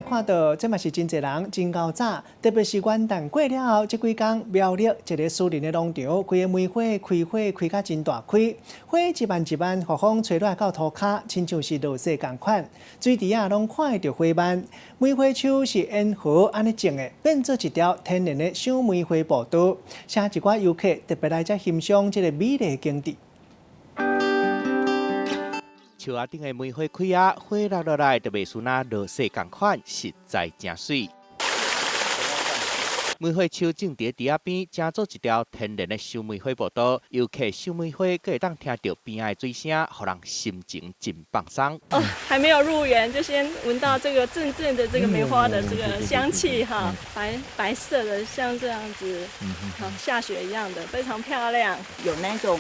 看到這嘛是真濟人真𠢕早，特別是元旦過了後，這幾工苗栗一个私人的農場，規个梅花開花開甲真大開，花一瓣一瓣，予風吹落來到塗跤，親像是落雪仝款，水池仔攏看會著花瓣。梅花樹是沿河按呢種的，變做一條天然的賞梅花步道，請一寡遊客特別來遮欣賞這个美麗景致。樹仔頂的梅花開啊，花落落來就袂輸若落雪仝款，實在誠媠。梅花樹種佇池仔邊，成做一條天然的賞梅花步道。遊客賞梅花，閣會當聽著邊仔的水聲，予人心情真放鬆。哦，還沒有入園，就先聞到這個陣陣的這個梅花的這個香氣哈，白白色的，像這樣子，好下雪一樣的，非常漂亮。有那種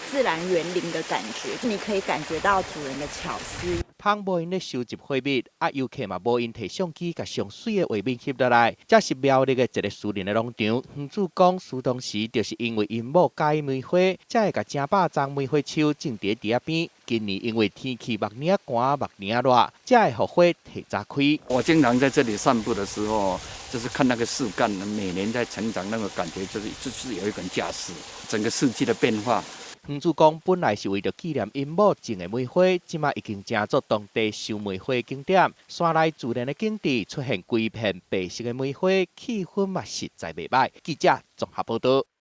自然園林的感覺，你可以感覺到主人的巧思。蜂無閒咧收集花蜜，啊遊客嘛無閒提相機，共上媠的畫面翕落來。這是苗栗的一个私人的農場，園主講，初當時就是因為𪜶某佮意梅花，才會共成百叢梅花樹種佇池仔邊。今年因為天氣目爾寒、目爾熱，才會予花提早開。我經常在這裡散步的時候，就是看那個樹幹每年在成長，那個感覺就是有一種架勢，整個四季的變化。園主講，本來是為著紀念𪜶某種的梅花，這馬已經成做當地賞梅花景點。山內自然的景致出現規片白色的梅花，氣氛嘛實在袂䆀。記者綜合報導。